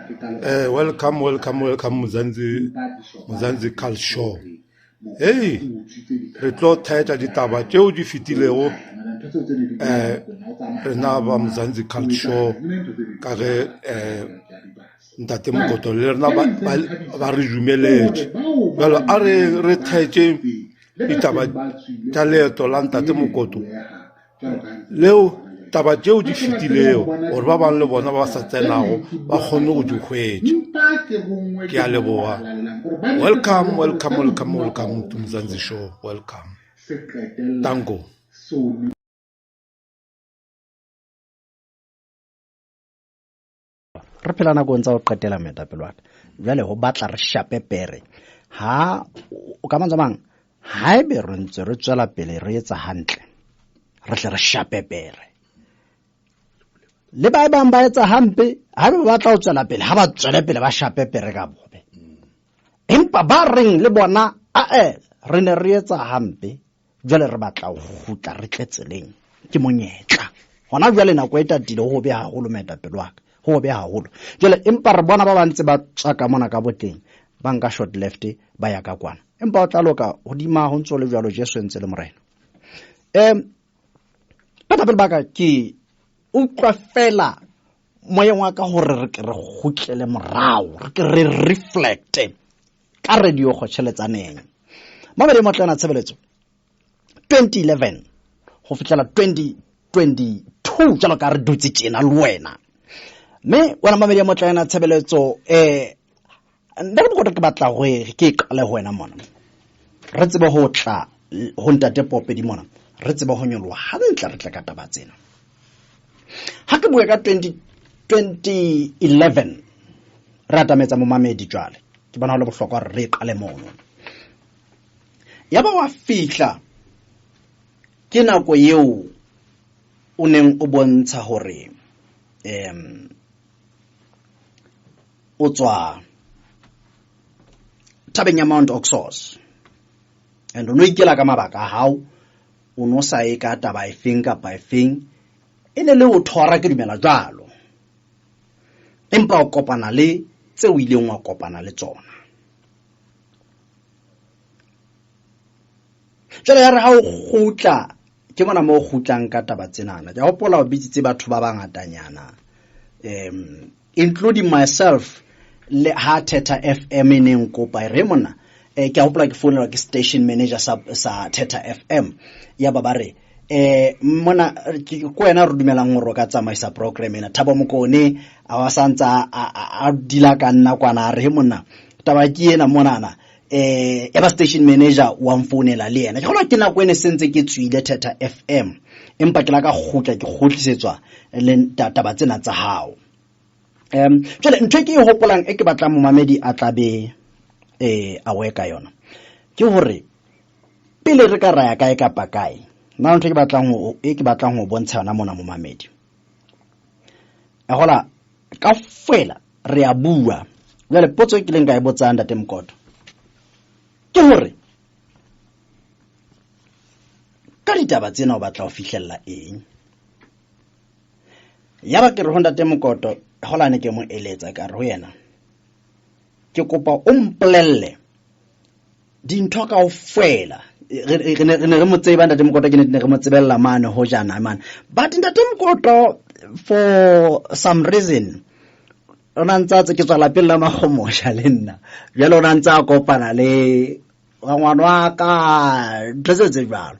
Welcome, welcome, welcome Mzansi, Mzansi Cult Show. Hey, re tlo thaetša ditaba tšeo di fetilego rena ba Mzansi Cult Show ka ge ntate Mokoto le rena ba re dumeletše. Bjalo a re re thaetše ditaba tša leeto la ntate Mokoto leo taba tšeo di fetilego gore ba bangwe le bona ba sa tsenago ba kgone go di hwetša. Ke a leboga. Welcome, welcome, welcome, welcome to Mzansi Show. Welcome. Tango. Re phela nakong tsa go qetela, moetapele wa ka. Jwale go batla re shape pere. Ha o ka mantswe a mang, haebe re ntse re tswela pele re etsa hantle, re tle re shape pere. Le ba bang ba etsa hampe, haebe ba batla ho tswela pele, ha ba tswele pele ba shape pere ka bobe. Empa ba reng le bona, ae, re ne re etsa hampe, jwale re batla ho kgutla re tle tseleng, ke monyetla. Hona jwale nako e tatile, ho hobe haholo, moetapele wa ka, ho hobe haholo. Jwale empa re bona ba ba ntse ba tswa ka mona ka boteng, ba nka short left ba ya ka kwana. Empa o tla loka hodima ho ntso le jwalo, Jesu ntse le morena. Baetapele ba ka, ke utlwa fela moyeng wa ka hore re ke re kgutlele morao, re ke re reflecte ka radio go tšheletsaneng. Mabedi motlana tshebeletso 2011 go fihlela 2022, jalo ka re dutse tjena le wena. Mme wena mamedi motlana tshebeletso, nna ke bokota ke batla go ke qale ho wena mona. Re tsebe ho tla ho ntate Popedi mona, re tsebe ho nyoloha hantle, re tle ka taba tsena. Ha ke bue ka 2011, re atametsa momamedi jwale. Ke bona ho le bohlokwa hore re qale mono. Ya ba wa fihla ke nako eo o neng o bontsha hore o tswa thabeng ya Mount Oxos, and o no ikela ka mabaka a hao, o no sa ye ka taba efeng kapa efeng, e ne le o thora, ke dumela jwalo. Empa o kopana le tse o ileng wa kopana le tsona. Jwale ya re ha o kgutla, ke mona moo o kgutlang ka taba tsenana. Ke a hopola o bitsitse batho ba bangatanyana, including myself, le ha Thetha FM e neng kopa e re mona, ke a hopola ke founelwa ke station manager sa Thetha FM, ya ba ba re, mona ke wena re dumelang hore o ka tsamaisa program ena. Thabo Mokone a wa santsa a dila ka nna kwana, a re he monna, taba ke ena monana. Ya ba station manager wa mfounela le yena. Ke kgolwa ke nako ene sentse ke tswile Thetha FM, empa ke la ka kgutla ke kgutlisetswa le taba tsena tsa hao. Jwale ntho e ke e hopolang e ke batlang momamedi a tlabe a we ka yona, ke hore pele re ka raya kae kapa kae, nna ntho e ke batlang ho, e ke batlang ho bontsha yona mona momamedi. A hola ka fela re a bua. Jwale potso e kileng ka e botsang ntate Mokoto ke hore ka ditaba tsena o batla ho fihlella eng? Ya ba ke re ho ntate Mokoto, hola ne ke mo eletsa ka re ho yena, ke kopa o mpolelle dintho kaofela. Re ne re mo tseba ntate Mokoto, ke ne re mo tsebella mane ho jana mane. But ntate Mokoto for some reason o na ntse a tse, ke tswa lapeng la Makgomosha le nna. Jwale o na ntse a kopana le ngwana wa ka, ntho tse tse jwalo.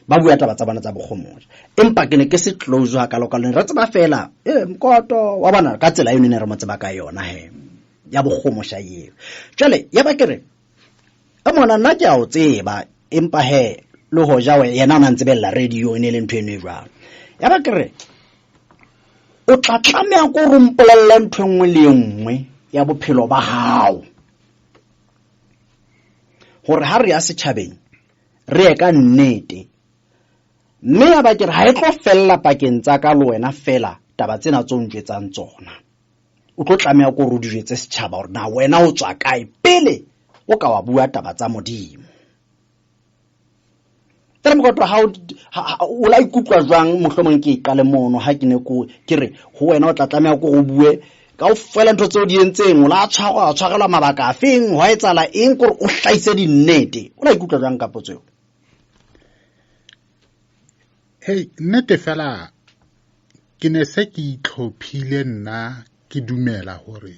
Ba bua taba tsa bona tsa bokgomosha. Empa ke ne ke se close ha kalo kalo, re tseba fela, Mokoto wa bona ka tsela eo ne re mo tseba ka yona he, ya bokgomosha eo. Jwale ya ba ke re, e mona nna ke a o tseba, empa he le hoja yena o na ntse bella radio e ne le ntho eno e jwalo. Ya ba ke re, o tla tlameha ko re mpolelle ntho e nngwe le e nngwe ya bophelo ba hao, hore ha re ya setjhabeng re ye ka nnete. Mme ya ba ke re ha e tlo fella pakeng tsa ka le wena fela taba tsena tse o ntjwetsang tsona. O tlo tlameha ko re o di jwetse setjhaba hore na wena o tswa kae pele o ka wa bua taba tsa Modimo. Tere Mokoto, ha o, ha, ha, o la ikutlwa jwang? Mohlomong ke e qale mono ha ke ne ko, ke re ho wena o tla tlameha ko go bue Kaofela ntho tseo di entseng, o la tshwarwa, a tshwarelwa mabaka a feng, hwa etsahala eng, kore o hlahise dinnete. O la ikutlwa jwang ka potso eo? Hey, nnete fela ke ne se ke itlhophile nna, ke dumela hore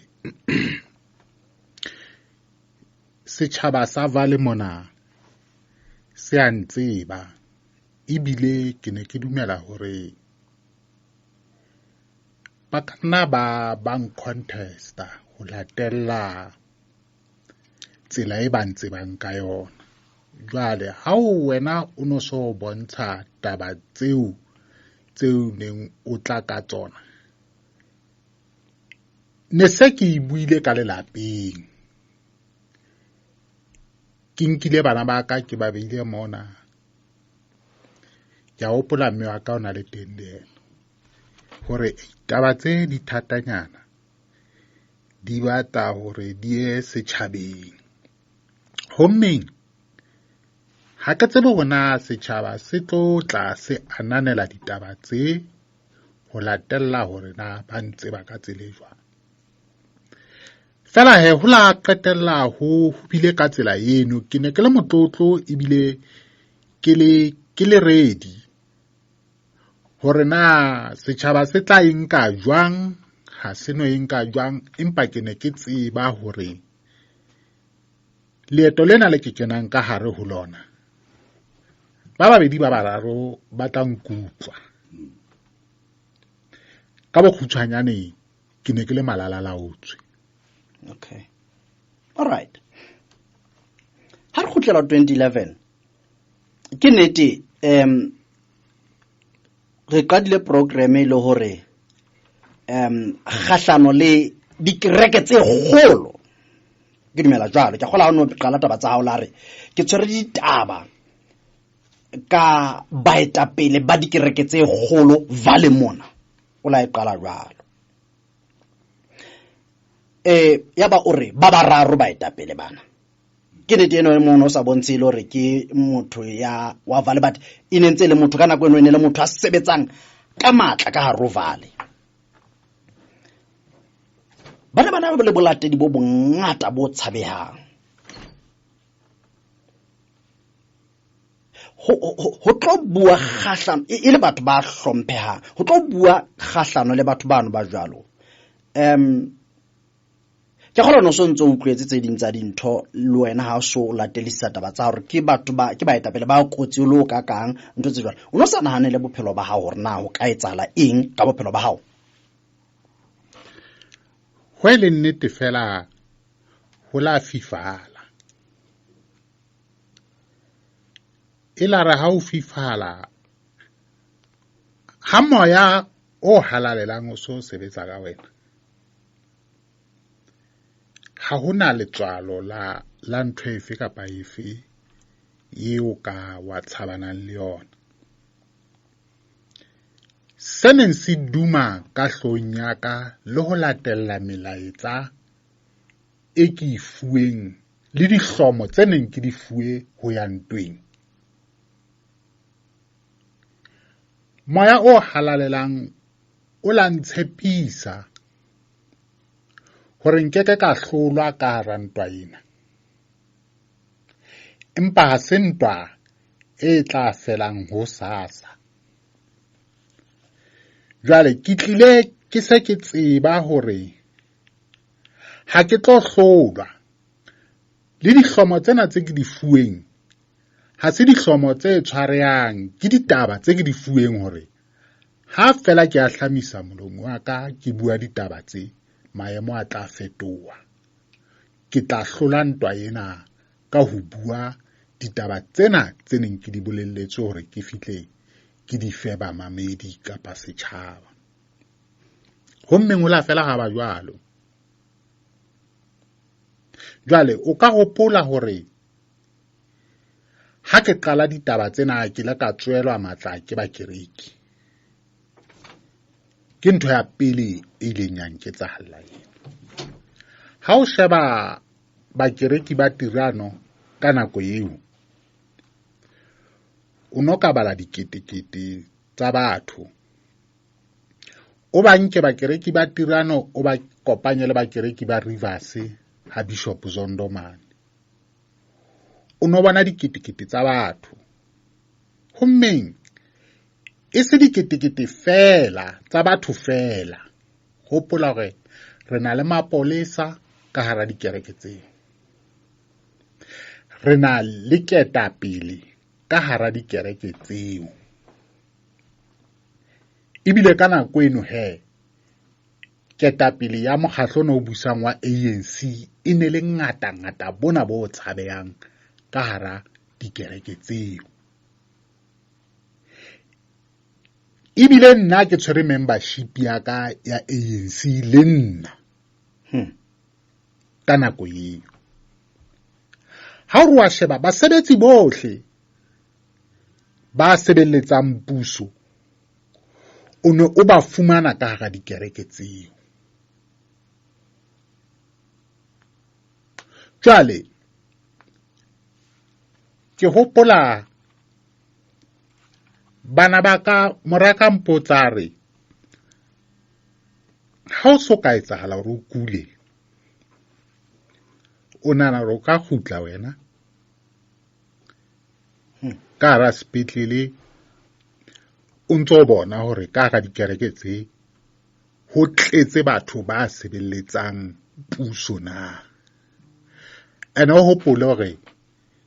setjhaba sa Vale mona se a ntseba, ebile ke ne ke dumela hore ba ka nna ba ncontesta ho latella tsela e ba ntsebang ka yona. Jwale ha wena o no so bontsha taba tseo tseo neng o tla ka tsona, ne se ke e buile ka lelapeng, ke nkile bana ba ka ke ba beile mona. Ke a hopola mme wa ka o na le teng le yena, hore taba tse di thatanyana di batla hore di ye setjhabeng. Hommeng ha ke tsebe hore na setjhaba se tlo tla se ananela ditaba tse ho latella hore na ba ntseba ka tsela e jwang. Fela he, ho la qetella ho bile ka tsela eno. Ke ne ke le motlotlo ebile ke le ready hore na setjhaba se tla e nka jwang, ha se no e nka jwang, empa ke ne ke tseba hore leeto lena le ke kenang ka hare ho lona, ba babedi ba bararo ba tla nkutlwa. Ka bokgutshwanyane ke ne ke le malalalaotswe. Okay. All right. Ha re kgutlela 2011, ke nnete, re qadile program e le hore kgahlano le dikereke tse kgolo. Ke dumela jwalo, ke a kgolwa ha o no qala taba tsa hao la re ke tshwere ditaba ka baetapele ba dikereke tse kgolo Vale mona, o la e qala jwalo. Ya ba o re ba bararo baetapele bana. Ke nnete eno e mong o sa bontshe le hore ke motho ya wa Vale, but e ne ntse e le motho ka nako eno, e ne le motho a sebetsang ka matla ka hare ho Vale. Ba ne ba na le bolatedi bo bongata bo tshabehang. Ho tlo bua kgahlano, e le batho ba hlomphehang, ho tlo bua kgahlano le batho bano ba jwalo. Ke kgolwa no so ntso o utlwetse tse ding tsa dintho le wena ha o so latelisa taba tsa hore ke batho ba, ke baetapele ba kotsi le o ka kang ntho tse jwalo. O no sa nahanele bophelo ba hao hore na ho ka etsahala eng ka bophelo ba hao? Ho e le nnete fela, ho la fifala. E la re ha o fifala, ha moya o halalelang o so sebetsa ka wena, ha hona letswalo la ntho efe kapa efe eo ka wa tshabanang le yona. Se neng se duma ka hloohong ya ka le ho latella melaetsa e ke e fuweng le dihlomo tse neng ke di fuwe ho ya ntweng. Moya o halalelang o la ntshepisa hore nkeke ka hlolwa ka hara ntwa ena. Empa ha se ntwa e tla felang hosasa. Jwale ke tlile ke se ke tseba hore ha ke tlo hlolwa. Le dihlomo tsena tse ke di fuweng ha se dihlomo tse tshwarehang, ke ditaba tse ke di fuweng hore ha fela ke ahlamisa molomo wa ka ke bua ditaba tse, maemo a tla fetoha. Ke tla hlola ntwa ena ka ho bua ditaba tsena tse neng ke di bolelletswe hore ke fihle ke di fe bamamedi kapa setjhaba. Ho mmeng ho la fela ha ba jwalo. Jwale o ka hopola hore ha ke qala ditaba tsena ke ile ka tswelwa matla ke bakereki. Ke ntho ya pele e ileng ya nketsahalla ena. Ha o sheba bakereki ba Tirano ka nako eo, o no ka bala diketekete tsa batho. O ba nke bakereki ba Tirano, o ba kopanye le bakereki ba Rivers ha Bishop Zondo mane. O no bona diketekete tsa batho. Hommeng e se diketekete fela tsa batho fela. Hopola hore re na le mapolesa ka hara dikereke tseo. Re na le ketapele ka hara dikereke tseo. Ebile ka nako eno he, ketapele ya mokgatlo ono o busang wa ANC e ne le ngata-ngata bona bo tshabehang ka hara dikereke tseo. Ebile nna ke tshwere membership ya ka ya ANC le nna ka nako eo. Ha o re wa sheba basebetsi bohle ba sebeletsang puso, o ne o ba fumana ka hara dikereke tseo. Jwale ke hopola bana ba ka, mora ka mpotsa re, ha o so ka etsahala hore o kule, o nahana hore o ka kgutla wena ka hara sepetlele, o ntso bona hore ka hara dikereke tse ho tletse batho ba sebeletsang puso na? Ene o hopole hore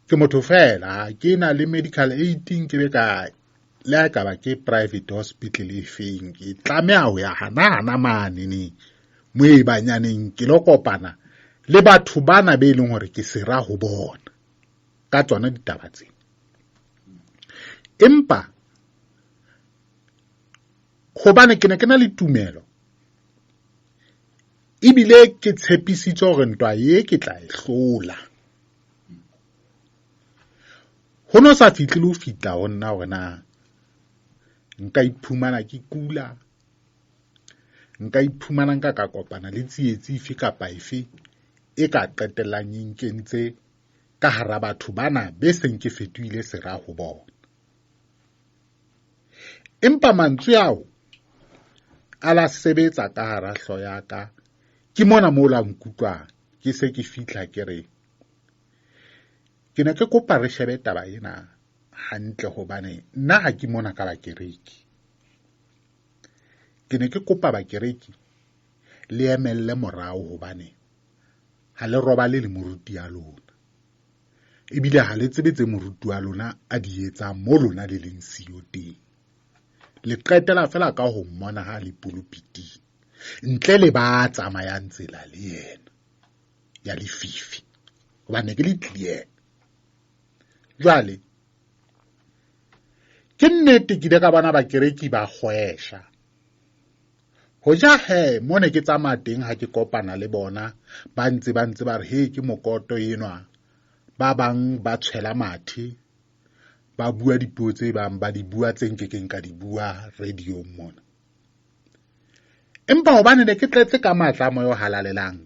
ke motho fela, ke na le medical aid, nke be ka le ha ekaba ke private hospital e feng, ke tlameha ho ya hana mane neng mo e banyaneng ke lo kopana le batho bana be leng hore ke sera ho bona ka tsona ditaba tse. Empa hobane ke ne ke na le tumelo ebile ke tshepisitse hore ntwa ye ke tla e hlola, ho no sa fihle le ho fihla ho nna hore na nka iphumana ke kula, nka iphumana nka ka kopana le tsietsi efe kapa efe e ka qetellang e nkentse ka hara batho bana be seng ke fetohile sera ho bona. Empa mantswe ao a la sebetsa ka hara hlooho ya ka. Ke mona moo la nkutlwang ke se ke fihla ke re ke ne ke kopa re shebe taba ena hantle, hobane nna ha ke mona ka bakereki. Ke ne ke kopa bakereki le emelle morao, hobane ha le robale le moruti ya lona, ebile ha le tsebe tse moruti wa lona a di etsang mo lona le leng siyo teng. Le qetela fela ka ho mmona ha le pulpiting, ntle le ba tsamayang tsela le yena ya lefifi, hobane ke le clear. Jwale ke nnete ke ile ka bona bakereki ba kgwesha. Hoja he mo ne ke tsamaya teng ha ke kopana le bona, ba ntse ba re he ke mokoto enwa, ba bang ba tshwela mathe, ba bua dipuo tse bang ba di bua tse nkekeng ka di bua radio-ng mona. Empa hobane ne ke tletse ka matla a moya o halalelang,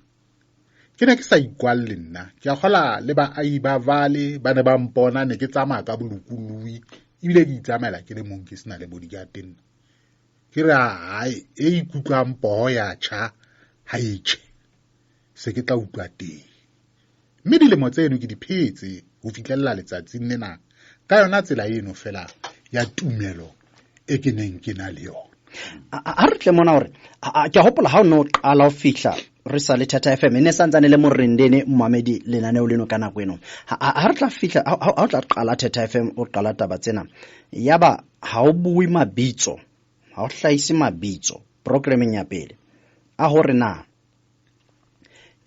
ke ne ke sa ikwalle nna. Ke a kgola le baahi ba Vale ba ne ba mpona ne ke tsamaya ka bolokolohi, ebile ke itsamaela ke le mong, ke sena le bodyguard nna. Ke re hai, e ikutlwang poho ya tjha ha e tjhe, se ke tla utlwa teng. Mme dilemo tseno ke di phetse ho fihlella letsatsing lena ka yona tsela eno fela ya tumelo e ke neng ke na le yona. A re tle mona hore ke a hopola ha o no qala ho fihla re sa le Thetha FM, e ne santsane le Morendene Mohamedi lenaneo leno ka nako eno. Ha re tla fihla, ha o tla qala Thetha FM, o qala taba tsena, yaba ha o bue mabitso, ha o hlahise mabitso programming ya pele a hore na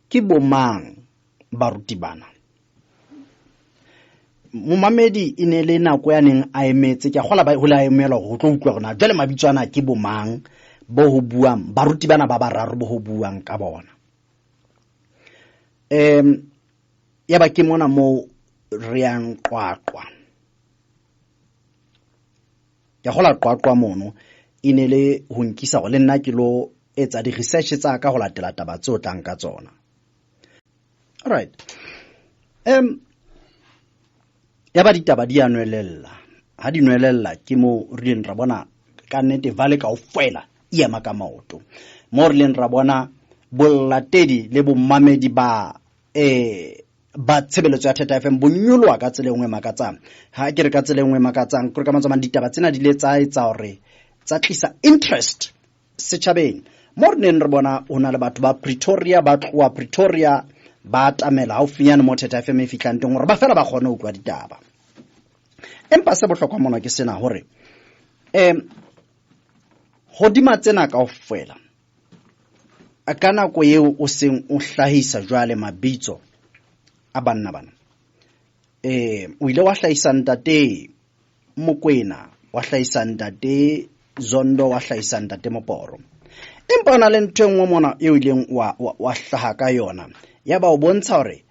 ke bomang baruti bana. Momamedi e ne le nako ya neng a emetse, ke a kgola ba ho la emela hore ho tlo utlwa hore na jwale mabitso ana ke bomang bo ho buang baruti bana ba bararo bo ho buang ka bona. Ya ba ke mona moo re yang Qwaqwa. Ke a kgola Qwaqwa mono e ne le ho nkisa hore le nna ke lo etsa di-research tsa ka ho latela taba tseo tlang ka tsona. All right. Ya ba ditaba di a nwelella. Ha di nwelella ke moo re ileng ra bona ka nnete Vale kaofela e ema ka maoto. Mo re leng ra bona bolatedi le bomamedi ba ba tshebeletso ya Theta FM bo nyoloha ka tsela e nngwe e makatsang. Ha ke re ka tsela e nngwe e makatsang, ke re ka mantswe a mang ditaba tsena di ile tsa etsa hore tsa tlisa interest setjhabeng. Mo re neng re bona ho na le batho ba Pretoria, ba tloha Pretoria ba atamela haufinyane mo Theta FM e fihlang teng hore ba fela ba kgone ho utlwa ditaba. Empa se bohlokwa mona ke sena hore hodima tsena kaofela ka nako eo o seng o hlahisa jwale mabitso a banna bana, o ile wa hlahisa ntate Mokwena, wa hlahisa ntate Zondo, wa hlahisa ntate Moporo. Empa ona le ntho e nngwe mona eo ileng wa hlaha ka yona, ya ba o bontsha hore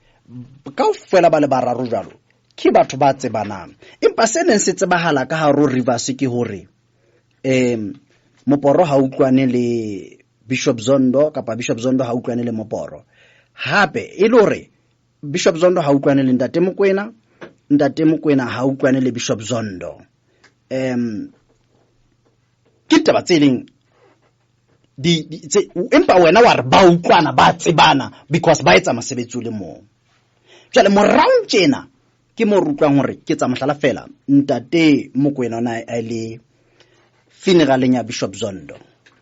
kaofela ba le bararo jwalo ke batho ba tsebanang. Empa se neng se tsebahala ka hare ho Rivers ke hore Moporo ha utlwane le Bishop Zondo, kapa Bishop Zondo ha utlwane le Moporo. Hape e le hore Bishop Zondo ha utlwane le ntate Mokwena, ntate Mokwena ha utlwane le Bishop Zondo. Ke taba tse leng di tse, empa wena wa re ba utlwana, ba tsebana because ba etsa mosebetsi o le mong. Jwale morao tjena ke mo re utlwang hore ke tsa mohlala fela ntate Mokwena ona a le funeraleng ya Bishop Zondo,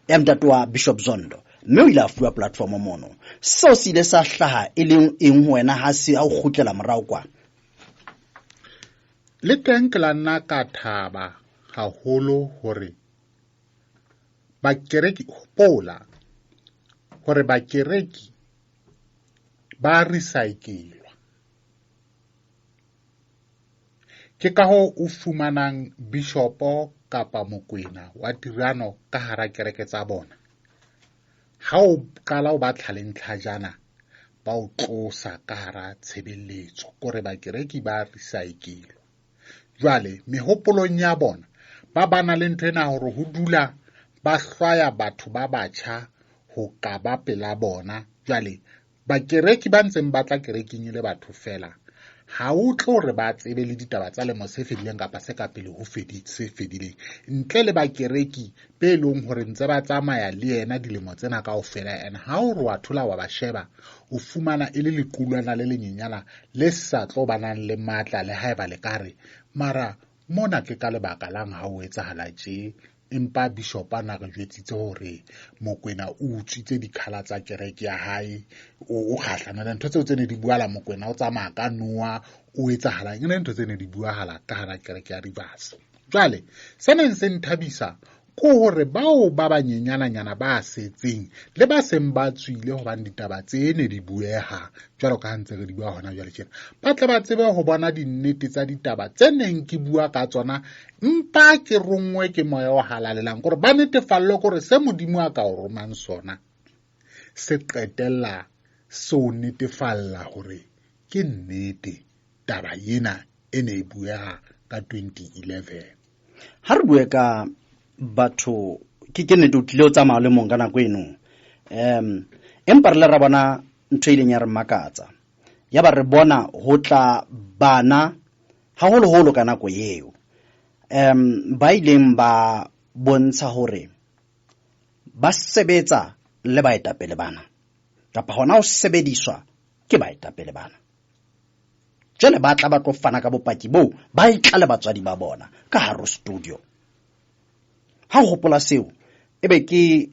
ya ntate wa Bishop Zondo, mme o ile a fuwa platform mono. Seo se ile sa hlaha e leng eng ho wena ha se ha o kgutlela morao kwa? Le teng ke la nna ka thaba haholo hore bakereki, hopola hore bakereki ba recycle-wa. Ke ka hoo o fumanang bishopo kapa Mokwena wa Tirano ka hara kereke tsa bona. Ha o qala o ba tlhaleng tlhajana, ba o tlosa ka hara tshebeletso, kore bakereki ba recycle-wa. Jwale mehopolong ya bona ba bana le ntho ena hore ho dula ba hlwaya batho ba batjha ho ka ba pela bona. Jwale bakereki ba ntseng ba tla kerekeng e le batho fela, ha o tlo re ba tsebe le ditaba tsa lemo se fedileng kapa se ka pele ho se fedileng, ntle le bakereki be leng hore ntse ba tsamaya le yena dilemo tsena kaofela. And ha o re wa thola wa ba sheba, o fumana e le lequlwana le lenyenyana le sa tlo banang le matla le haeba le ka re mara mona ke ka lebaka lang ha o etsahala tje. Empa bishop a na re jwetsitse hore Mokwena o utswitse dikhala tsa kereke ya hae, o kgahlano le ntho tseo tse ne di buahala. Mokwena o tsamaya ka noa, o etsahalang, e le ntho tse ne di buahala ka hara kereke ya Rivers. Jwale se neng se nthabisa ke hore bao ba banyenyananyana ba setseng le ba seng ba tswile, hobane ditaba tse ne di bueha jwalo ka ha ntse re di bua hona jwale tjena, ba tle ba tsebe ho bona dinnete tsa ditaba tse neng ke bua ka tsona, mpa ke rongwe ke moya o halalelang, kore ba netefallwe kore se Modimo a ka o romang sona se qetella se o netefalla hore ke nnete taba ena e ne e bueha ka 2011. Ha re bue ka batho, ke nnete o tlile o tsamaya le mong ka nako eno. Empa re le ra bona ntho e ileng ya re makatsa. Ya ba re bona ho tla bana haholoholo ka nako eo. Ba ileng ba bontsha hore ba sebetsa le baetapele bana, kapa hona ho sebediswa ke baetapele bana. Jwale ba tla ba tlo fana ka bopaki boo, ba e tla le batswadi ba bona ka hare ho studio. Ha o hopola seo, ebe ke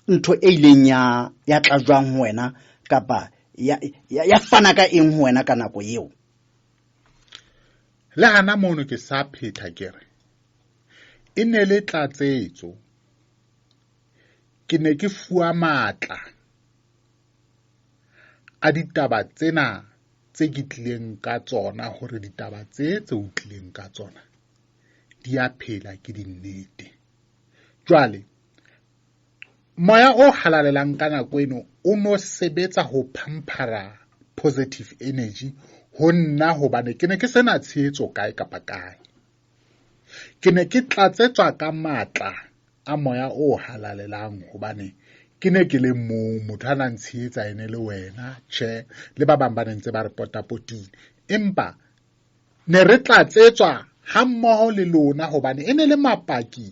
ntho e ileng ya tla jwang ho wena, kapa ya fana ka eng ho wena ka nako eo? Le hana mono ke sa phetha ke re, e ne le tlatsetso. Ke ne ke fuwa matla a ditaba tsena tse ke tlileng ka tsona, hore ditaba tse tse o tlileng ka tsona di a phela, ke dinnete. Jwale moya o halalelang ka nako eno o no sebetsa ho phamphara positive energy ho nna, hobane ke ne ke sena tshehetso kae kapa kae. Ke ne ke tlatsetswa ka matla a moya o halalelang, hobane ke ne ke le mong, motho a nang tshehetsa ene le wena, tjhe, le ba bang ba ne ntse ba re potapotile. Empa ne re tlatsetswa hammoho le lona, hobane e ne le mapaki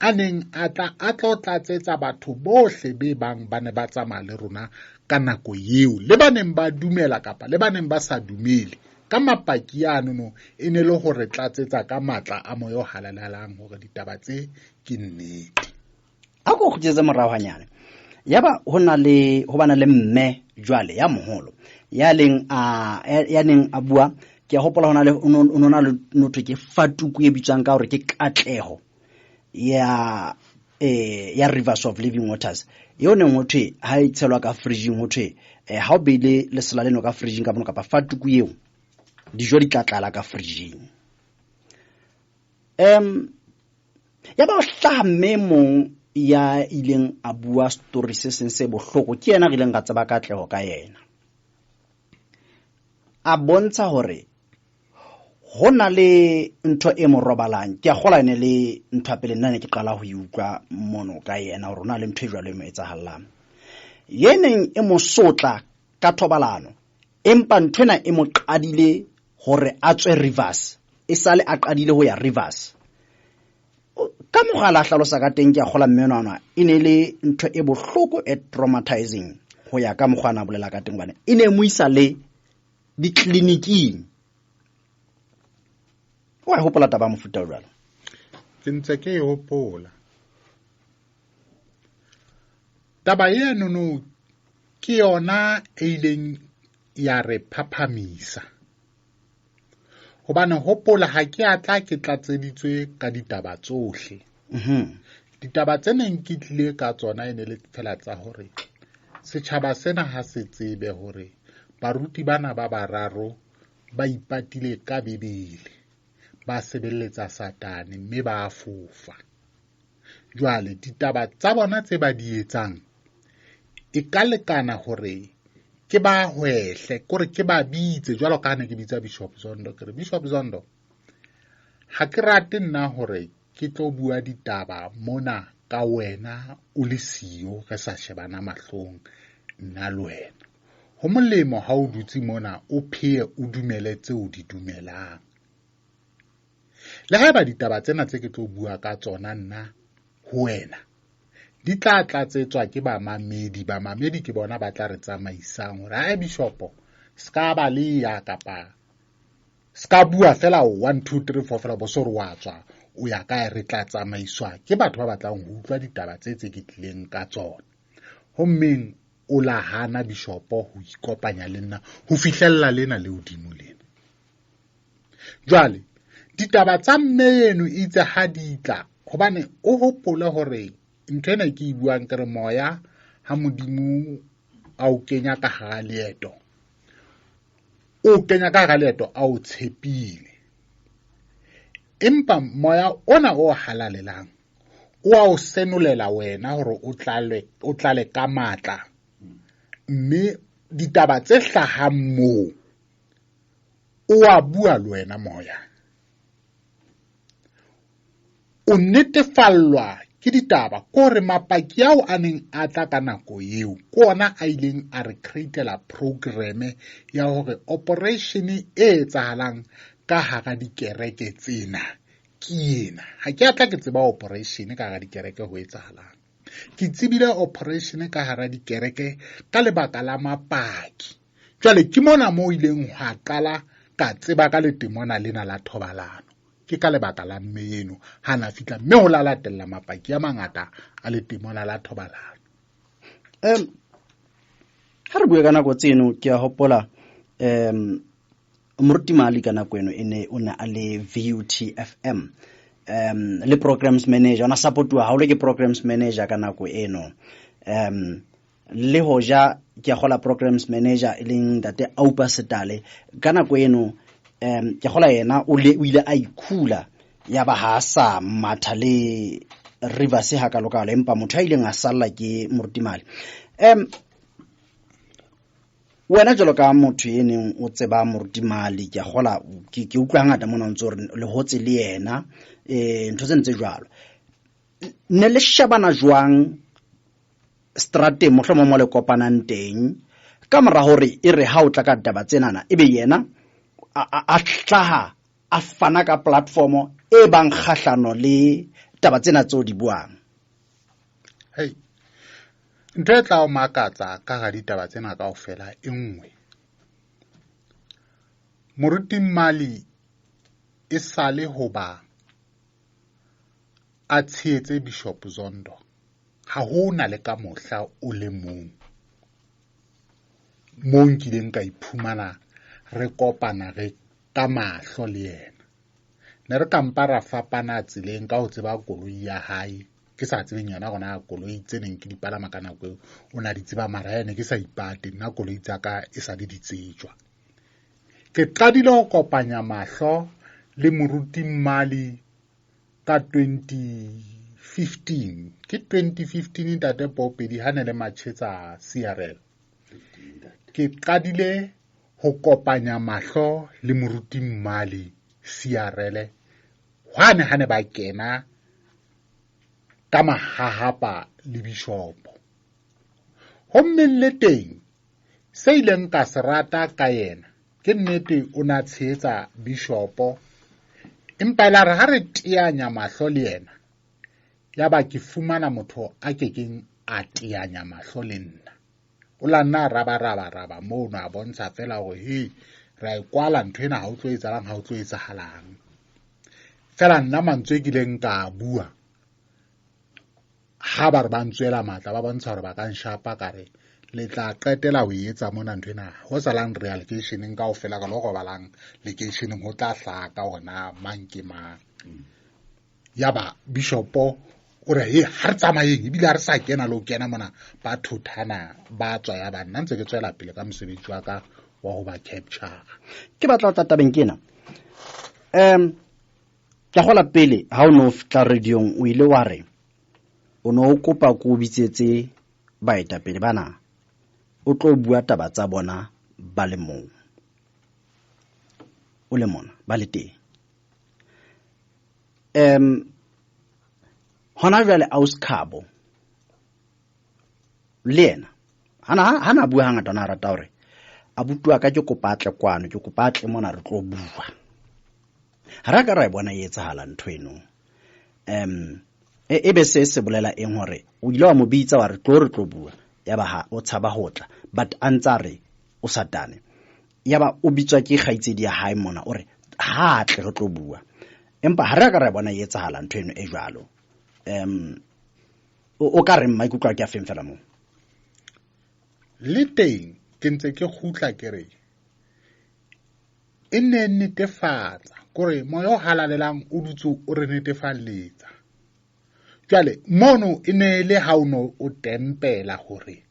a neng a tla a tlo tlatsetsa batho bohle be bang ba ne ba tsamaya le rona ka nako eo, le ba neng ba dumela kapa le ba neng ba sa dumele. Ka mapaki anono e ne le hore tlatsetsa ka matla a moya o halalelang hore ditaba tse ke nnete. A ko kgutletse morao hanyane. Yaba ho na le ho bana le mme jwale ya moholo ya leng a ya neng a bua, ke a hopola hona le o no na le notho ke fatuku e bitswang ka hore ke katleho ya ya Rivers of Living Waters, eo neng ho thwe ha e tshelwa ka fridging, ho thwe ha o beile lesela leno ka fridging ka mono kapa fatuku eo, dijo di tla tlala ka fridging. Ya ba hlaha mme mong ya ileng a bua story se seng se bohloko, ke yena re ileng ra tseba katleho ka yena. A bontsha hore ho na le ntho e mo robalang. Ke a kgola ene le ntho ya pele nna ne ke qala ho e utlwa mono ka yena hore ho na le ntho e jwalo e mo etsahallang, ye neng e mo sotla ka thobalano, empa ntho ena e mo qadile hore a tswe Rivers, e sale a qadile ho ya Rivers. Ka mogala a hlalosa ka teng, ke a kgola mme enwana e ne le ntho e bohloko e traumatizing ho ya ka mokgwa a na bolela ka teng, hobane e ne e mo isa le ditleliniking. O a e hopola taba ya mofuta o jwalo? Ke ntse ke e hopola taba enono, ke yona e ileng ya re phaphamisa, hobane hopola ha ke a tla ke tlatseditswe ka ditaba tsohle. Ditaba tse neng ke tlile ka tsona e ne le fela tsa hore setjhaba sena ha se tsebe hore baruti bana ba bararo ba ipatile ka Bibele, ba sebeletsa Satane mme ba fofa. Jwale ditaba tsa bona tse ba di etsang e ka lekana hore ke ba hwehle, kore ke ba bitse jwalo ka ha ne ke bitsa Bishop Zondo. Ke re, Bishop Zondo, ha ke rate nna hore ke tlo bua ditaba mona ka wena o le siyo, re sa shebana mahlong nna le wena. Ho molemo ha o dutse mona o pheye o dumele tseo di dumelang. Le haeba ditaba tsena tse ke tlo bua ka tsona nna ho wena di tla tlatsetswa ke bamamedi, bamamedi ke bona ba tla re tsamaisang hore ha bishopo ska ba le ya kapa ska bua fela 1 2 3 4 fela bo so re wa tswa o ya kae, re tla tsamaiswa ke batho ba batlang ho utlwa ditaba tse tse ke tlileng ka tsona. Hommeng o la hana bishopo ho ikopanya le nna ho fihlella lena le hodimo lena. Jwale ditaba tsa mme eno itse ha di tla, hobane o hopole hore ntho ena ke e buang ke re moya ha Modimo a o kenya ka hara leeto, o kenya ka hara leeto a o tshepile, empa moya ona o halalelang o a o senolela wena hore o tlale ka matla, mme ditaba tse hlahang moo o a bua le wena moya, o netefallwa ke ditaba. Ke hore mapaki ao a neng a tla ka nako eo ke ona a ileng a re createla programme ya hore operation e etsahalang ka hara dikereke tsena ke ena. Ha ke a tla ke tseba operation ka hara dikereke ho etsahalang, ke tsebile operation ka hara dikereke ka lebaka la mapaki. Jwale ke mona moo ileng hwa qala ka tseba ka letemona lena la thobalano, ke ka lebaka la mme eno ha na fihla, mme ho la latella mapaki a mangata a letemona la thobalano. Ha re bue ka nako tseno, ke a hopola Moruti Mali ka nako eno e ne o ne a le VUT FM le programs manager, ona supportuwa haholo ke programs manager ka nako eno. Le hoja ke a kgola programs manager e leng ntate Aupa Setale ka nako eno, ke kgola yena o ile a ikhula ya ba ha sa matha le Rivers ha kalokalo, empa motho a ileng a salla ke Moruti Mali. Wena jwalo ka motho e neng o tseba Moruti Mali, ke a kgola ke utlwa hangata mona o ntso re le hotse le yena, ntho tse ntse jwalo, ne le shebana jwang strateng mohlomong mo le kopanang teng ka mora hore e re ha o tla ka taba tsenana ebe yena a hlaha a fana ka platformo e bang kgahlano le Taba tsena tseo di buang. Hey. Ntho e tla o makatsa ka ga ditaba tsena kaofela e nngwe. Moruti Mali e sale hoba a tshehetse Bishop Zondo. Ha ho na le ka mohla o le mong mo nkileng ka iphumana re kopana re ka mahlo le yena. Ne re kampa ra fapana tseleng ka ho tseba koloi ya hae, ke sa tsebeng yona gona koloi tse neng ke di palama ka nako eo, o na di tseba mara ene ke sa ipate nna koloi tsa ka e sa le di tsejwa. Ke qadile ho kopanya mahlo le Moruti Mmali ka 2015, ke 2015 ntate Popedi ha ne le matjhetsa CRL. Ke qadile ho kopanya mahlo le Moruti Mmali CRL hwane ha ne ba kena ka mahahapa le bishopo. Hommeng le teng se ileng ka se rata ka yena ke nnete o na tshehetsa bishopo, empa e la re ha re teanya mahlo le yena ya ba ke fumana motho a kekeng a teanya mahlo le nna. O la nna raba raba raba mono a bontsha fela hore he ra e kwala ntho ena, ha o tlo etsahalang, ha o tlo etsahalang. Fela nna mantswe ke ileng ka bua ha ba re ba ntswela matla ba bontsha hore ba ka nshapa, ka re le tla qetela ho etsa mona ntho ena, ho salang re ya lekeisheneng kaofela ka lo robalang lekeisheneng, ho tla hlaka hore na mang ke mang. Yaba bishopo o re he ha re tsamayeng, ebile ha re sa kena le ho kena mona, ba thothana ba tswa. Ya ba nna ntse ke tswela pele ka mosebetsi wa ka wa ho ba capture. Ke batla ho tla tabeng ke ena. Ke gola pele ha o no tla radiong o ile wa re o no o kopa ko o bitsetse baetapele bana o tlo bua taba tsa bona ba le mong, o le mona ba le teng. Hona jwale Auskhabo le yena hana bua hangata, ona rata hore abuti wa ka ke kopa atle kwano, ke kopa atle mona re tlo bua. Ha re ka ra e bona e etsahala ntho eno. E be se se bolela eng hore o ile wa mo bitsa wa re tlo re tlo bua, yaba ha o tshaba ho tla, but a ntsa re o satane. Yaba o bitswa ke kgaitsedi ya hae mona o re ha tle re tlo bua, empa ha re ka ra e bona e etsahala ntho eno e jwalo. O ka re maikutlo a ke a feng fela moo? Le teng ke ntse ke kgutla ke re e ne netefatsa kore moya o halalelang o dutse o re netefalletsa. Jwale mono e ne le ha o no o tempela hore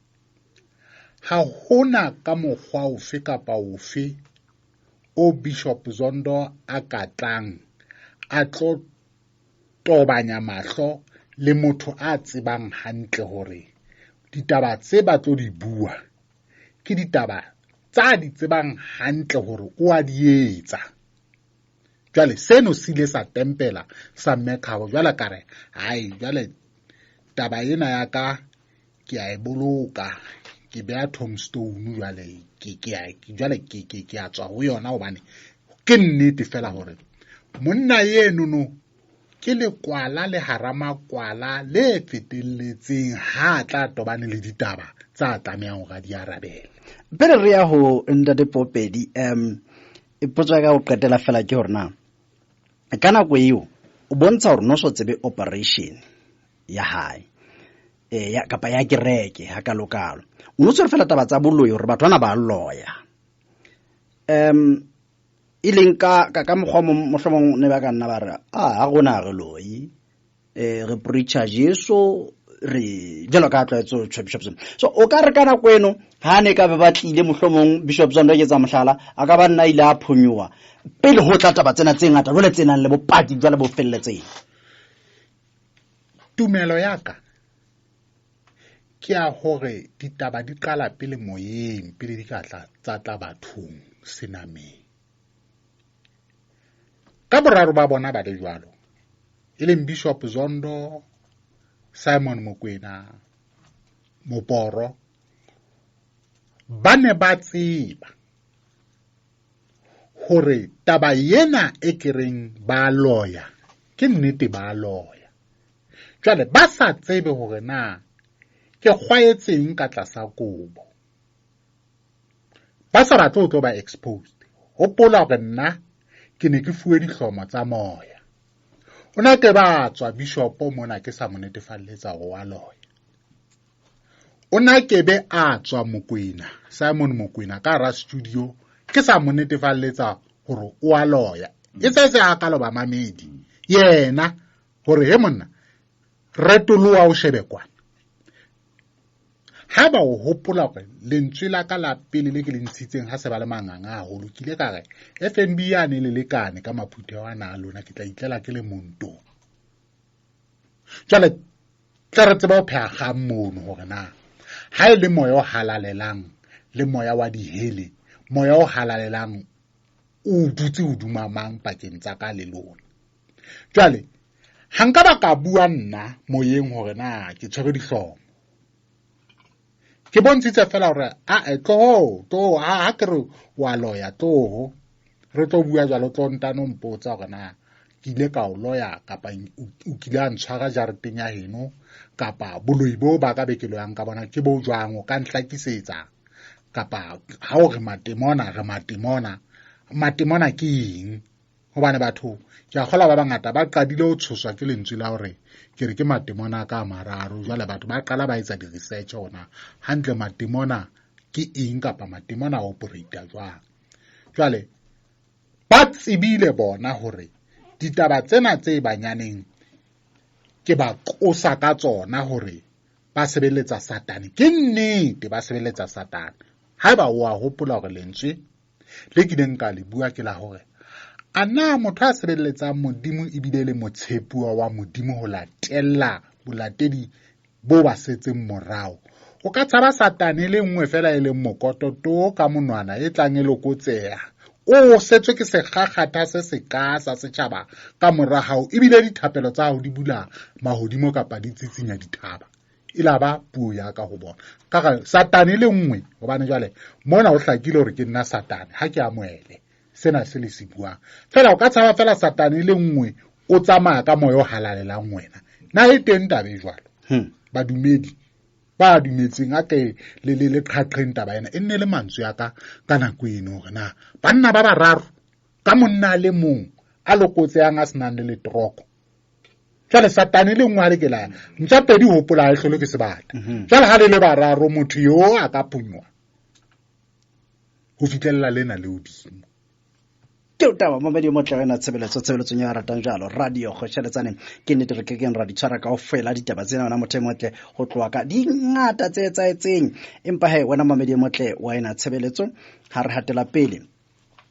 ha hona ka mokgwa ofe kapa ofe o Bishop Zondo a ka tlang a tlo tobanya mahlo le motho a tsebang hantle hore ditaba tse ba tlo di bua ke ditaba tsa di tsebang hantle hore o a di etsa. Jwale seno se ile sa tempela sa mme Khabo. Jwale ka re hai, jwale taba ena ya ka ke a e boloka, ke beha tombstone jwale jwale ke a tswa ho yona, hobane ke nnete fela hore monna eno no ke lekwala le hara makwala le fetelletseng ha tla tobane le ditaba tsa tlamehang hore a di arabele. Pele re ya ho ntate Popedi, potso ya ka ho qetela fela ke hore na ka nako eo o bontsha hore no so tsebe operation ya hae ya kapa ya kereke ha kalokalo, o no tshwere fela taba tsa boloi hore batho bana ba loya. E leng ka ka mokgwa mohlomong ne ba ka nna ba re a ha rona re loi, re preacher Jesu re jalo ka tlwaetso Bishop Zondo. So o ka re ka nako eno ha ne ka be ba tlile mohlomong Bishop Zondo ke tsa mohlala a ka ba nna ile a phonyoha pele ho tla taba tsena tse ngata jwale tse nang le bopaki jwale bo felletseng. Tumelo ya ka ke ya hore ditaba di qala pele moyeng pele di ka tla tsa tla bathong senameng. Ka boraro ba bona ba le jwalo, e leng Bishop Zondo, Simon Mokwena, Moporo, ba ne ba tseba hore taba ena e kereng ba loya ke nnete, ba loya. Jwale ba sa tsebe hore na ke kgwaetseng ka tlasa kobo, ba sa batle ho tlo ba exposed. Hopola hore nna ke ne ke fuwe dihlomo tsa moya. O na ke ba tswa bishopo mona ke sa mo netefalletsa hore wa loya. O na ke be a tswa Mokwena, Simon Mokwena ka hara studio ke sa mo netefalletsa hore o a loya. E se se a ka lo ba mamedi yena hore he monna retoloha o shebe kwana. Haeba o hopola hore lentswe la ka la pele le ke le ntshitseng ha se ba le manganga haholo, ke ile ka re FNB yane le lekane ka maphutheho ana a lona, ke tla itlela ke le montong. Jwale tla re tseba ho pheha kgang mono hore na ha e le moya o halalelang le moya wa dihele, moya o halalelang o dutse hodima mang pakeng tsa ka le lona. Jwale ha nka ba ka bua nna moyeng hore na ke tshwere dihlomo, ke bontshitse fela hore a tloho tloho ha ke re wa loya tloho re tlo bua jwalo, tlo ntano mpotsa hore na ke ile ka o loya kapa o kile a ntshwara jareteng ya heno kapa boloi bo ba ka be ke loyang ka bona ke bo jwang, o ka nhlakisetsa kapa ha o re matemona re matemona, matemona ke eng? Hobane batho ke a kgolwa ba bangata ba qadile ho tshoswa ke lentswe la hore ke re ke matemona ka mararo. Jwale batho ba qala ba etsa di-research hona hantle matemona ke eng kapa matemona a operate jwang. Jwale ba tsebile bona hore ditaba tsena tse banyaneng ke ba qosa ka tsona hore ba sebeletsa Satane. Ke nnete ba sebeletsa Satane. Haeba o a hopola hore lentswe le kileng ka le bua ke la hore a na motho a sebeletsang Modimo ebile le motshepuwa wa Modimo ho latella bolatedi bo ba setseng morao, o ka tshaba Satane le nngwe fela e leng mokoto to ka monwana e tlang e lokotseha, o setswe ke sekgakgatha se seka sa setjhaba ka mora hao, ebile dithapelo tsa hao di bula mahodimo kapa di tsitsinya dithaba. E la ba puo ya ka ho bona. Ka re Satane le nngwe, hobane jwale mona o hlakile hore ke nna Satane, ha ke amohele sena se le se buang. Fela o ka tshaba fela Satane le nngwe o tsamaya ka moya o halalelang wena. Na e teng taba e jwalo? Badumedi ba dumetseng a ke le le le qhaqheng taba ena, e nne le mantswe a ka ka nako eno hore na banna ba bararo ka monna a le mong a lokotsehang a senang le letroko. Jwale Satane le nngwe ha le ke la ntja pedi hopola ha e hlolwe ke sebata. Jwale ha le le bararo motho yo a ka phonyoha ho fihlella lena le hodimo. Ke taba mamedi motle wena tshebeletso tshebeletsong ya ratang jalo radio kgotjheletsane. Ke nnete re kekeng ra di tshwara kaofela ditaba tsena wena motho e motle ho tloha ka di ngata tse etsahetseng, empa he wena mamedi motle wa ena tshebeletso ha re hatela pele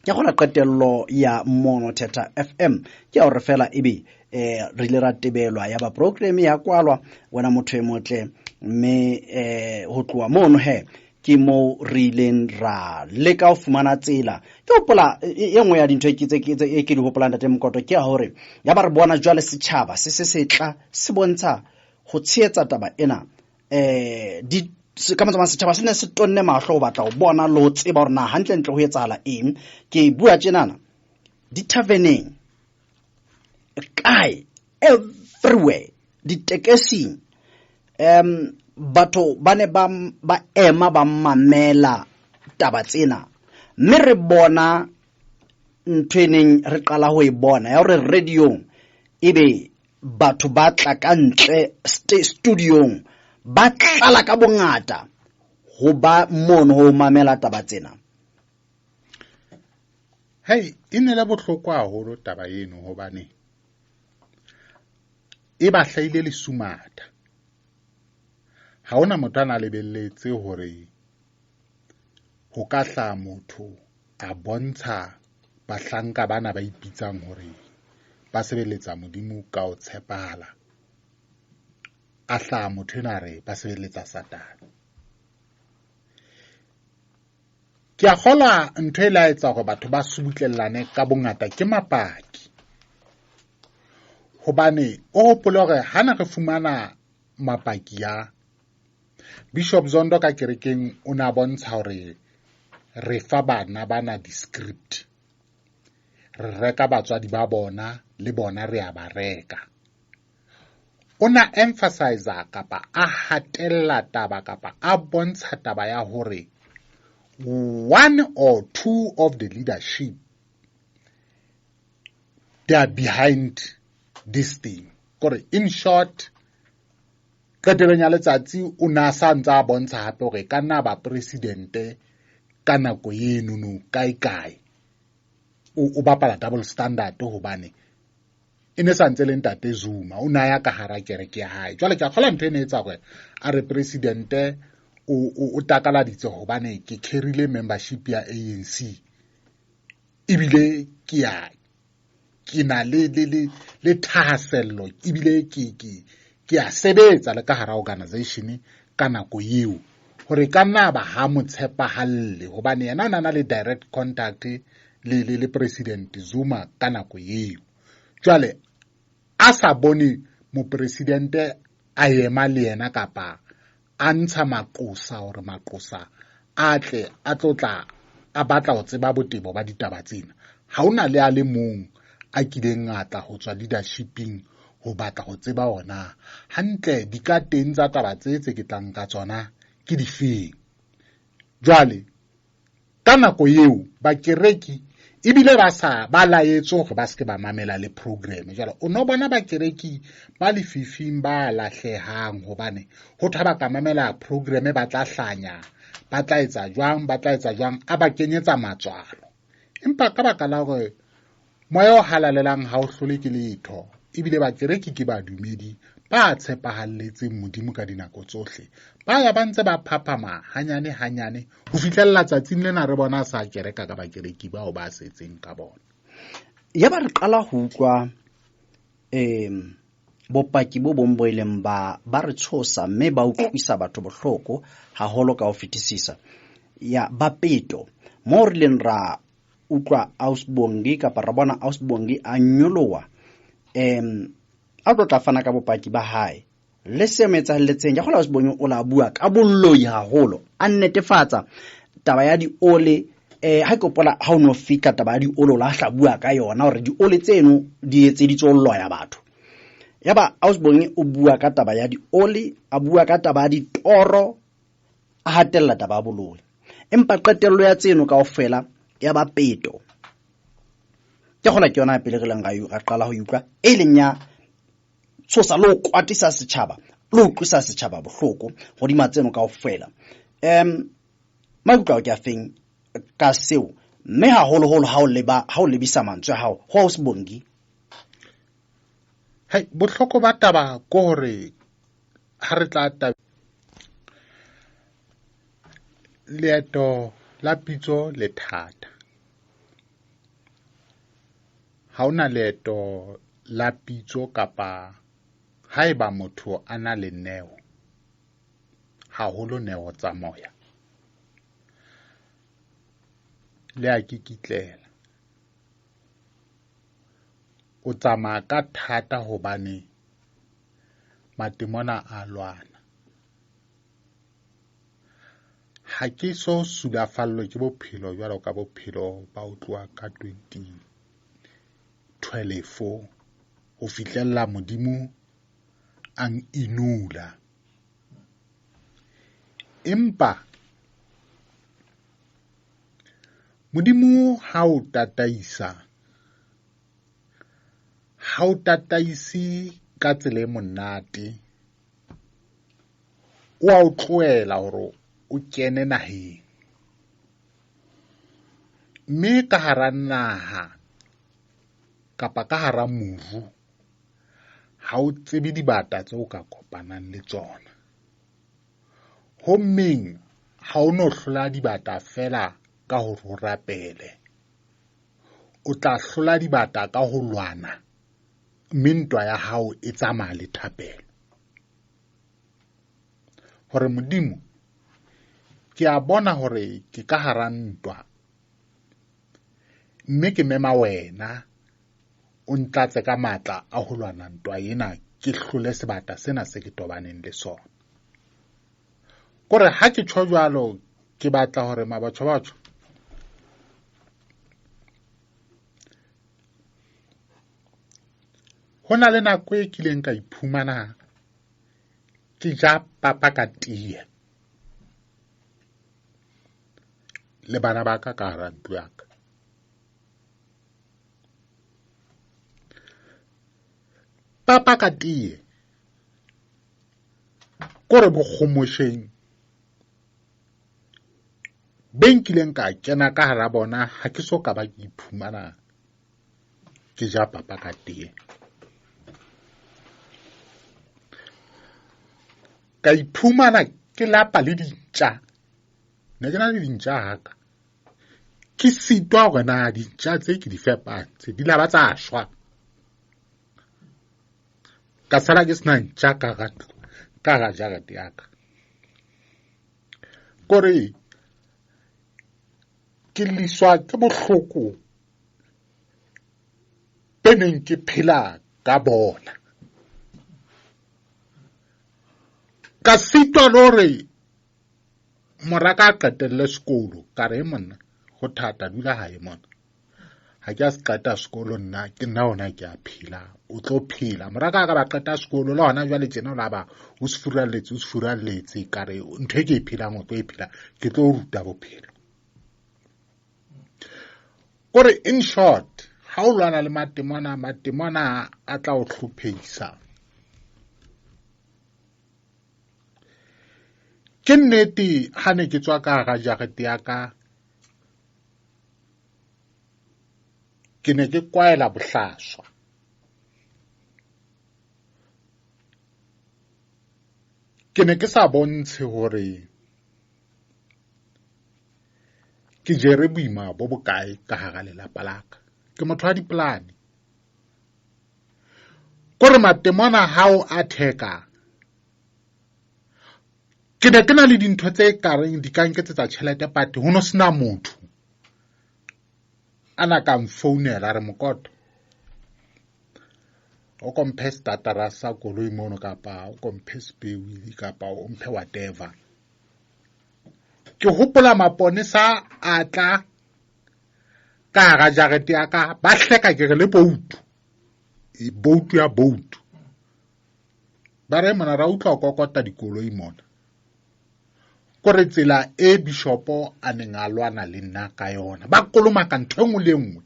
ke gona qetello ya Mono Thetha FM ke ya hore fela ebe re ile ra tebelwa ya ba program ya kwalwa wena motho e motle, mme ho tloha mono he ke mo re ileng ra leka ho fumana tsela. Ke hopola e nngwe ya dintho ke tse ke di hopolang ntate Mokoto ke ya hore ya ba re bona jwale setjhaba se se setla se bontsha ho tshehetsa taba ena, di ka matsamaya setjhaba se ne se tonne mahlo ho batla ho bona le ho tseba hore na hantlentle ho etsahala eng. Ke bua tjenana di-taverneng kae everywhere ditekesing, batho ba ne ba ema ba mamela taba tsena, mme re bona ntho e neng re qala ho e bona ya hore radiong ebe batho ba tla ka ntle studiong ba tlala ka bongata ho ba mono ho mamela taba tsena. Hei, e ne le bohlokwa haholo taba eno hobane e ba hlahile lesumatha. Ha hona motho a na lebelletse hore ho ka hlaha motho a bontsha bahlanka bana ba ipitsang hore ba sebeletsa Modimo ka ho tshepahala, a hlaha motho enwa a re ba sebeletsa Satane. Ke a kgolwa ntho e la etsa hore batho ba subutlellane ka bongata ke mapaki. Hobane o hopole hore ha ne re fumana mapaki a Bishop Zondo ka kerekeng, o ne a bontsha hore re fa bana bana di-script, re reka batswadi ba bona le bona re a ba reka. O na emphasizer kapa a hatella taba kapa a bontsha taba ya hore one or two of the leadership they are behind this thing. Kore in short, qetellong ya letsatsi o na sa ntse a bontsha hape hore e ka nna ba presidente ka nako enono kae kae. O bapala double standard hobane e ne sa ntse le ntate Zuma o na ya ka hara kereke ya hae. Jwale ke a kgolwa ntho e ne etsa hore a re presidente o takaladitse hobane ke carry-ile membership ya ANC ebile ke ya ke na le le le le thahasello ebile ke a sebetsa le ka hara organization ka nako eo hore ka nna ba ha mo tshepahalle hobane yena o na na le direct contact le President Zuma ka nako eo. Jwale a sa bone mopresidente a ema le yena kapa a ntsha maqosa hore maqosa a tle a tlo tla a batla ho tseba botebo ba ditaba tsena. Ha hona le a le mong a kileng a tla ho tswa leadershiping ho batla ho tseba ona hantle di ka teng tsa taba tse ke tlang ka tsona ke difeng. Jwale ka nako eo bakereki ebile ba sa ba laetswe hore ba seke ba mamela le program. Jwale o no bona bakereki ba lefifing ba lahlehang hobane ho thwa ba ka mamela program ba tla hlanya, ba tla etsa jwang, ba tla etsa jwang, a ba kenyetsa matswalo. Empa ka baka la hore moya o halalelang ha o hlole ke letho, ebile bakereki ke badumedi ba tshepahalletseng Modimo ka dinako tsohle, ba ya ba ntse ba phaphama hanyane hanyane ho fihlella tsatsing lena re bona sa kereka ka bakereki bao ba setseng ka bona. Ya ba re qala ho utlwa bopaki bo bong bo ileng ba re tshosa mme ba utlwisa batho bohloko haholo ka ho fetisisa ya ba peto mo re leng ra utlwa Ausbongi kapa ra bona Ausbongi a nyoloha a tlo tla fana ka bopaki ba hae le se mo etsahalletseng. Ke kgolwa Ausbongi o la bua ka boloi haholo, a nnetefatsa taba ya diole. Ha ke hopola ha o no fihla taba ya diole o la hla bua ka yona hore diole tseno di etseditswe ho loya batho. Yaba Ausbongi o bua ka taba ya diole, a bua ka taba ya ditoro, a hatella taba ya boloi. Empa qetello ya tseno kaofela ya ba peto. Ke kgolwa ke yona pele re leng ra qala ho utlwa e leng ya tshosa le ho kwatisa setjhaba le ho utlwisa setjhaba bohloko hodima tseno kaofela. Maikutlo ao ke a feng ka seo, mme haholoholo ha o leba, ha o lebisa mantswe a hao ho Ausbongi? Hai, bohloko ba taba ke hore ha re tla taba leeto la pitso le thata. Ha hona leeto la pitso kapa haeba motho a na le neo, haholo neo tsa moya, le a kikitlela. O tsamaya ka thata hobane matemona a lwana. Ha ke so sulafallwe ke bophelo jwalo ka bophelo ba ho tloha ka 2012 ho fihlella Modimo a inula. Empa Modimo ha o tataisa, ha o tataise ka tsela e monate, o a o tlohela hore o kene naheng. Mme ka hara naha kapa ka hara moru ha o tsebe dibata tseo ka kopanang le tsona. Hommeng ha o no hlola dibata fela ka hore o rapele, o tla hlola dibata ka ho lwana, mme ntwa ya hao e tsamaya le thapelo. Hore Modimo, ke a bona hore ke ka hara ntwa, mme ke mema wena o ntlatse ka matla a ho lwana ntwa ena, ke hlole sebata sena se ke tobaneng le sona. Kore ha ke tjho jwalo, ke batla hore mabatho batho ho na le nako e kileng ka iphumana ke ja papa ka tee le bana ba ka ka hara ntlo ya ka. Papa ka tee kore bokgomosheng be nkileng ka kena ka hara bona, ha ke so ka ba ke iphumana ke ja papa ka tee. Ka iphumana ke lapa le dintja, ne ke na le dintja haka, ke sitwa hore na dintja tse ke di fepang tse di la ba tsa shwa. Ka sala ke sena ntja ka hara ntlo, ka hara jarete ya ka. Kore ke liswa ke bohloko be neng ke phela ka bona. Ka sitwa le hore mora ka a qetelle sekolo, ka re monna ho thata, dula hae mona. Ha ke a se qeta sekolo nna, ke nna hona ke a phela, o tlo phela. Mora ka ka ba qeta sekolo le hona jwale tjena o la ba o se furalletse, o se furalletse. Ka re ntho e ke e phelang o tlo e phela, ke tlo ruta bophelo. Kore in short, ha o lwana le matemona, matemona a tla o hlophehisa. Ke nnete ha ne ke tswa ka hara jarete ya ka, ke ne ke kwaela bohlaswa. Ke ne ke sa bontshe hore ke jere boima bo bokae ka hara lelapa la ka. Ke motho wa dipolane. Kore matemona hao a theka, ke ne ke na le dintho tse kareng di ka nketsetsa tjhelete, but ho no sena motho a na ka mfounela a re Mokoto o komphe startera sa koloi mono, kapa o komphe spare wheel, kapa o mphe whatever. Ke hopola maponesa a tla ka hara jarete ya ka, ba hleka ke re le boutu, boutu ya boutu. Ba re mona ra utlwa o kokota dikoloi mona. Kore tsela e bishopo a neng a lwana le nna ka yona, ba kolomaka ntho e nngwe le e nngwe.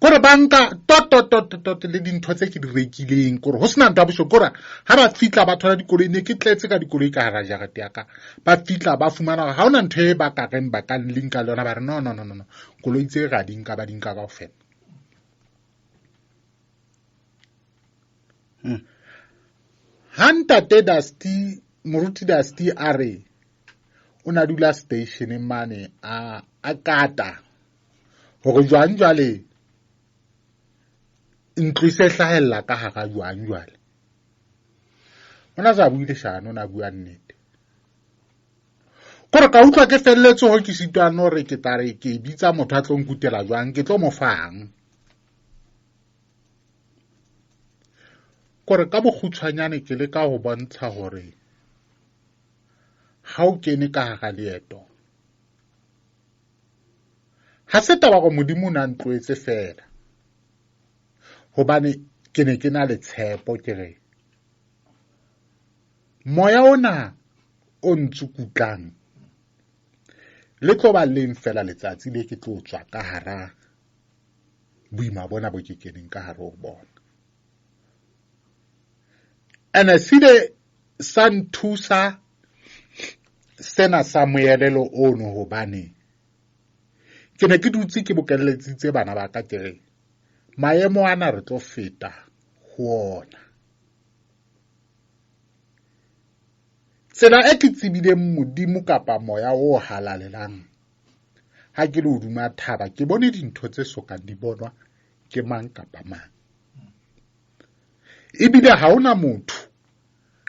Kore ba nka tot, tot, tot, tot, tot, le dintho tse ke di rekileng, kore ho sena ntho ya bohloko. Kore ha ba fihla ba thola dikoloi, ne ke tletse ka dikoloi ka hara jarete ya ka. Ba fihla ba fumana hore ha hona ntho e ba ka reng ba ka nka le yona, ba re no, no, no, no, no, koloi tse ra di nka, ba di nka kaofela. Ha ntate Dusty, moruti Dusty a re o na dula stationeng mane a kata hore jwang jwale ntlo e se hlahella ka hara jwang jwale. O na sa bue leshano, o na bua nnete. Kore ka utlwa ke felletse ho ke sitwang hore ke tla re ke bitsa motho a tlo nkutela jwang, ke tlo mo fang. Kore ka bokgutshwanyane ke leka ho bontsha hore ha o kene ka hara leeto, ha se taba hore Modimo o na ntlohetse feela, hobane ke ne ke na le tshepo, ke re moya ona o ntsukutlang le tlo ba leng fela letsatsi le ke tlo tswa ka hara boima bona bo ke keneng ka hare ho bona. Ene sile sa nthusa sena sa moelelo ono, hobane ke ne ke dutse ke bokelletsitse bana ba ka, ke re maemo ana re tlo feta ho ona. Tsela e ke tsebileng Modimo kapa moya o halalelang ha ke le hodima thaba, ke bone dintho tse sokang di bonwa ke mang kapa mang. Ebile ha hona motho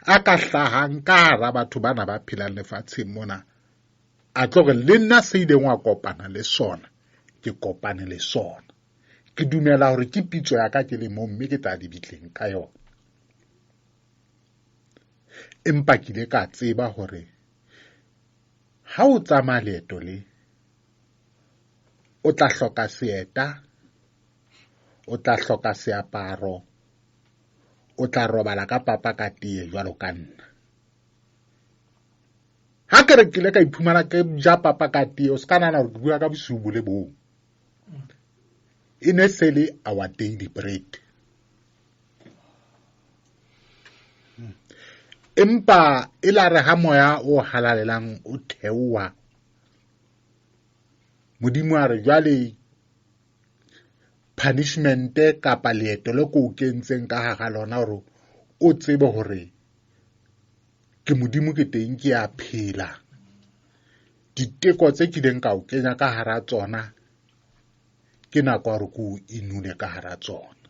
a ka hlahang ka hara batho bana ba phelang lefatsheng mona a tlo re le nna se ileng wa kopana le sona, ke kopane le sona. Ke dumela hore ke pitso ya ka ke le mong, mme ke tla dibitleng ka yona. Empa ke ile ka tseba hore ha o tsamaya leeto le, o tla hloka seeta, o tla hloka seaparo, o tla robala ka papa ka tee jwalo ka nna. Ha ke re ke ile ka iphumana ke ja papa ka tee, o se ka nahana hore ke bua ka bosiu bo le bong. E ne se le our daily bread. Empa e la re ha moya o halalelang o theoha, Modimo a re jwale punishment kapa leeto le ko o kentseng ka hara lona hore o tsebe hore ke Modimo ke teng ke a phela. Diteko tse kileng ka o kenya ka hara tsona ke nako ya hore ke o inule ka hara tsona.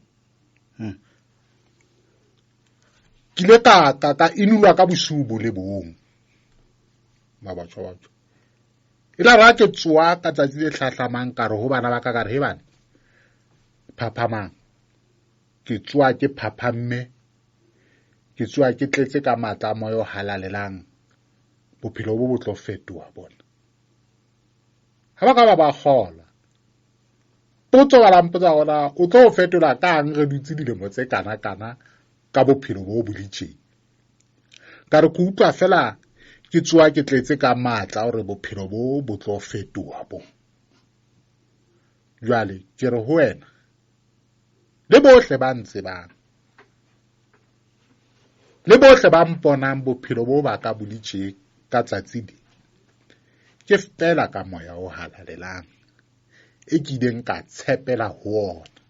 Ke ile ka inulwa ka bosiu bo le bong. Mabatho batho. E la ra ke tsoa ka tsatsi le hlahlamang ka re ho bana ba ka ka re he bana phaphamang, ke tsoa ke phaphamme, ke tsoa ke tletse ka matla a moya o halalelang, bophelo bo bo tlo fetoha bona. Ha ba ka ba ba kgolwa. Potso ba la mpotsa hore o tlo fetola kang re dutse dilemo tse kana kana ka bophelo bo bo litjeng. Ka re ke utlwa fela ke tsoa ke tletse ka matla hore bophelo bo bo tlo fetoha bo. Jwale ke re ho wena le bohle ba ntsebang le bohle ba mponang bophelo bo ba ka bo litjeng ka tsatsi le, ke fela ka moya o halalelang e ke ileng ka tshepela ho ona.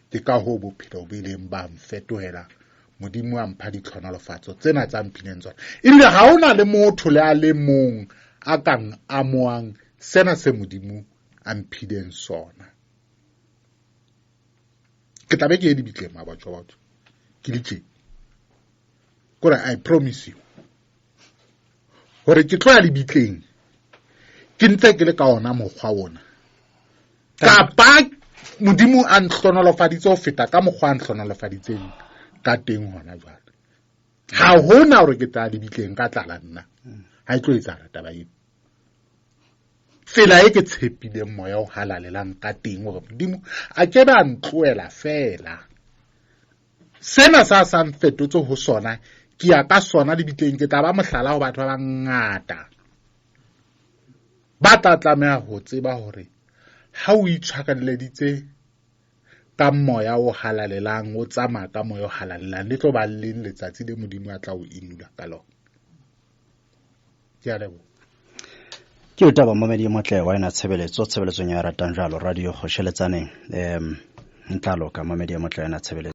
Ke ka hoo bophelo bo ileng ba mfetohela, Modimo a mpha ditlhonolofatso tsena tsa mphileng tsona. Ebile ha hona le motho le a le mong a kang amoang sena se Modimo a mphileng sona. Ke tla be ke ye dibitleng mabatho batho. Ke le tje. Kore I promise you hore ke tlo ya lebitleng ke ntse ke le ka ona mokgwa ona. Kapa Modimo a ntlhonolofaditse ho feta ka mokgwa a ntlhonolofaditseng ka teng hona jwale. Ha hona hore ke tla lebitleng ka tlala nna. Ha e tlo etsahala taba eo. Tsela e ke tshepileng moya o halalelang ka teng hore Modimo a ke be a ntlohela feela. Sena sa sa mfetotse ho sona, ke ya ka sona lebitleng, ke tla ba mohlala ho batho ba bangata. Ba tla tlameha ho tseba hore ha o itshwarelleditse ka moya o halalelang, o tsamaya ka moya o halalelang, le tlo ba leng letsatsi le Modimo a tla o inula ka lona. Ke a leboha. Ke o taba momedi e motle wa ena tshebeletso, tshebeletsong ya ratang jwalo radio Kgosheletsaneng. Ntla loka momedi e motle wa ena tshebeletso.